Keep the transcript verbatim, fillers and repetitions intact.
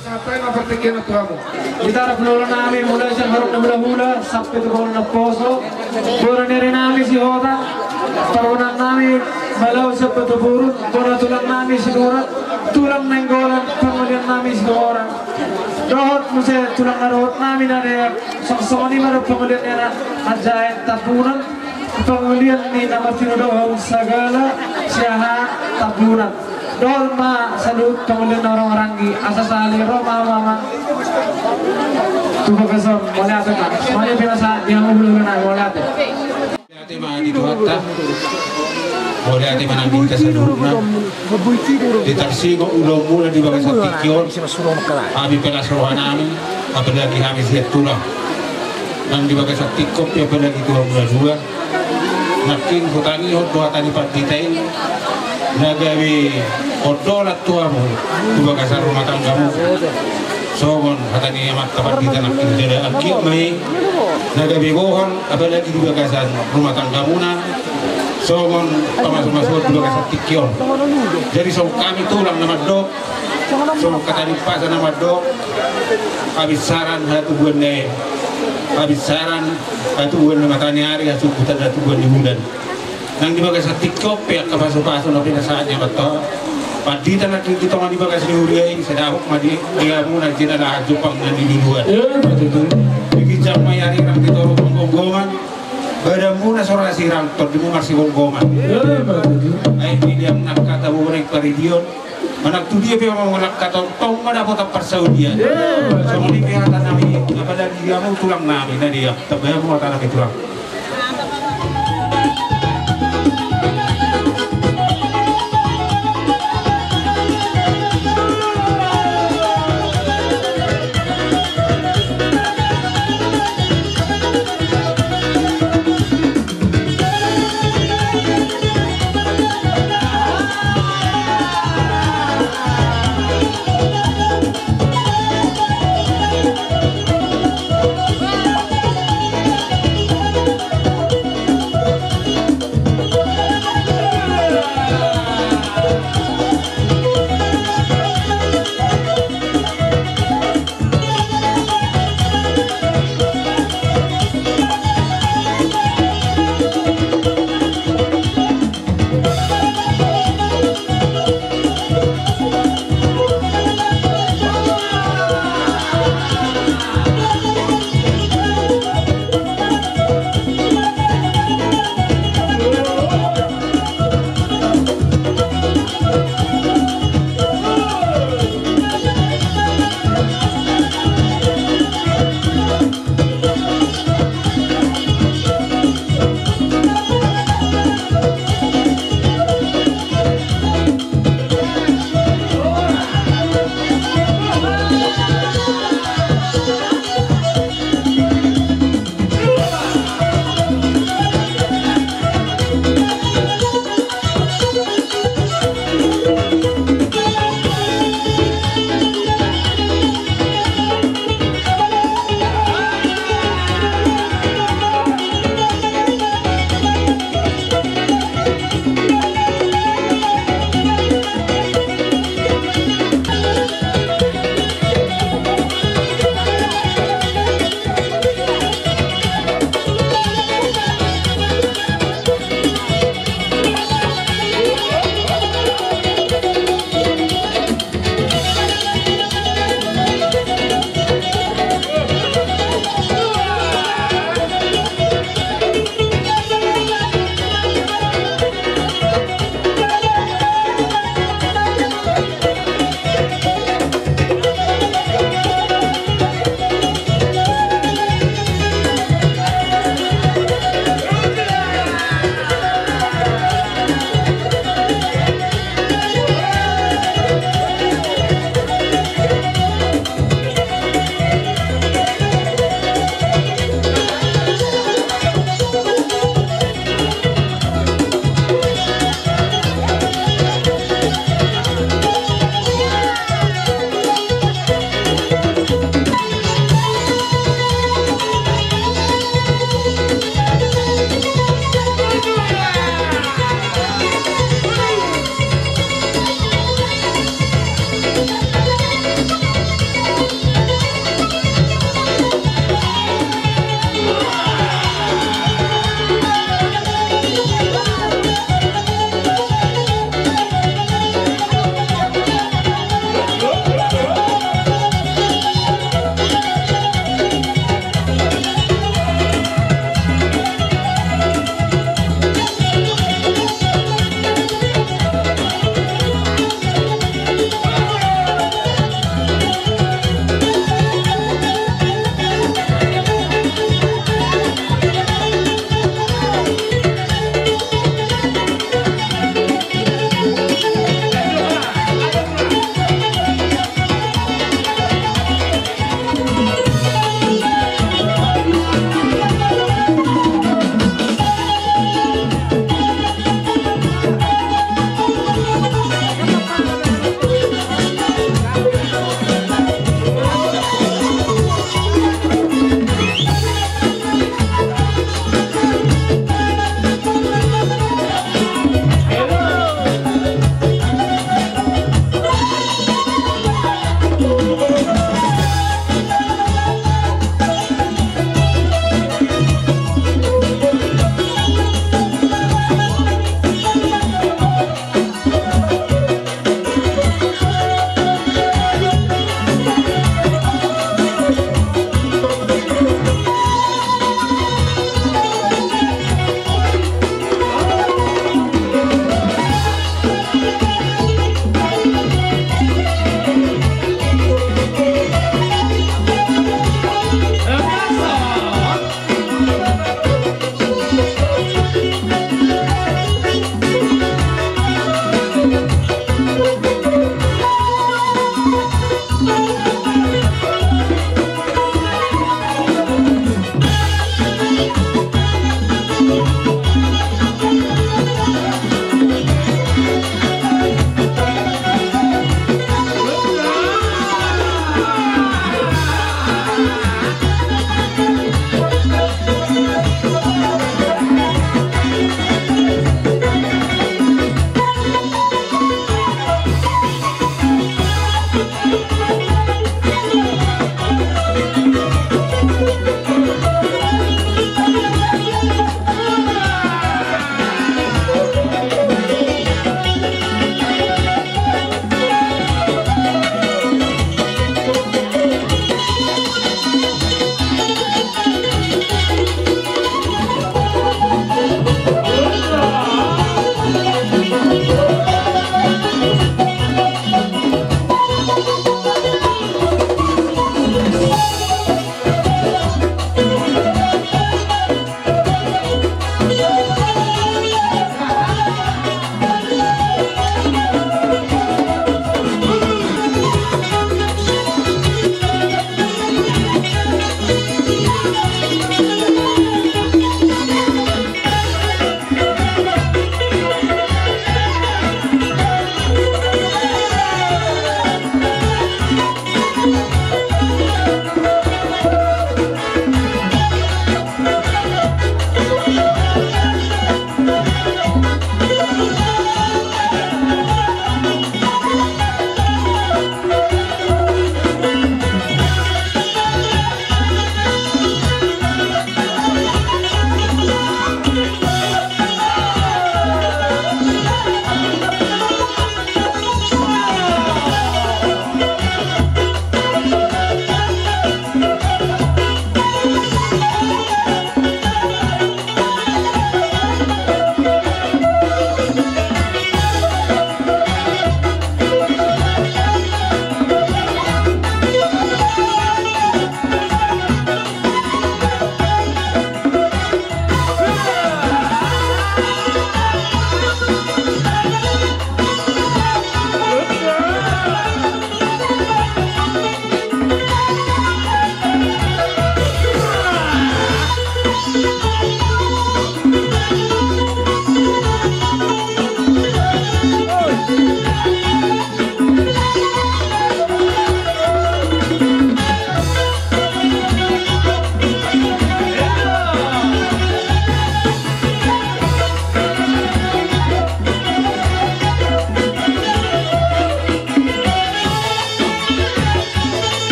Sampai na partingkian tu hamu. Hita ra hulahula nami, mulai sian horong na hulahula sampai tu horong na poso. Bona ni ari nami Sihotang, parbonahan nami Malau sian Batupurun, bona tulang nami Sinurat, tulang Nainggolan, pangolian nami Sitorang. Dohot muse tulang na dohot nami na deak, songon i ma dohot pangolian ni na manjae Tambunan, pangolian ni na martinodohon sagala siahaan Tambunan. Dohot ma saluhut pangolian na ro maranggi, asa sahali ro ma hamu amang tu bagasan on, mauliate ma. Songon i pinasahat di hamu hulahula nami, mauliate. Mauliate ma di Tuhanta. Mauliate ma nang di hita saluhutna. Di tarsingot ulaonmuna di bagasan tingki on. Hami pe las roha nami, apalagi hami sian tulang. Nang di bagasan tingki on pe apalagi tu hamuna dua. Nangkin hutangihon do hata ni pandita i na gabe ondolan tu hamu tu bagasan rumah tanggamu. Songon hata ni amanta pandita nangkin, jala anggiat ma i na gabe bohal apalagi di bagasan rumah tanggamuna, songon pamasumasuon di bagasan tingki on. Jadi songon hami tulang na mandok, songon hata ni umpasa na mandok: Habinsaran hatubuan ni aek, habinsaran hatubuan ni mataniari, hasumbutan hatubuan ni bulan. Nang di bagasan tingki on pe angka pasupasu na pinasahat ni amanta pandita nangkin di tonga ni bagas ni huria i, sai dapot ma di hamuna jala laho jumpang na niluluan. Di ginjang ma i arirang, di toru panggonggongan, badanmuna so ra sirang, tondimu marsibonggongan. Ai pilihan na angka tabu naeng paridion, manang tu dia pe hamu mangulak katon, tong ma dapotan parsaulian. Songon i pe hata nami, apalagi di hamu tulang nami na deak, tambai hamu hata nami tulang.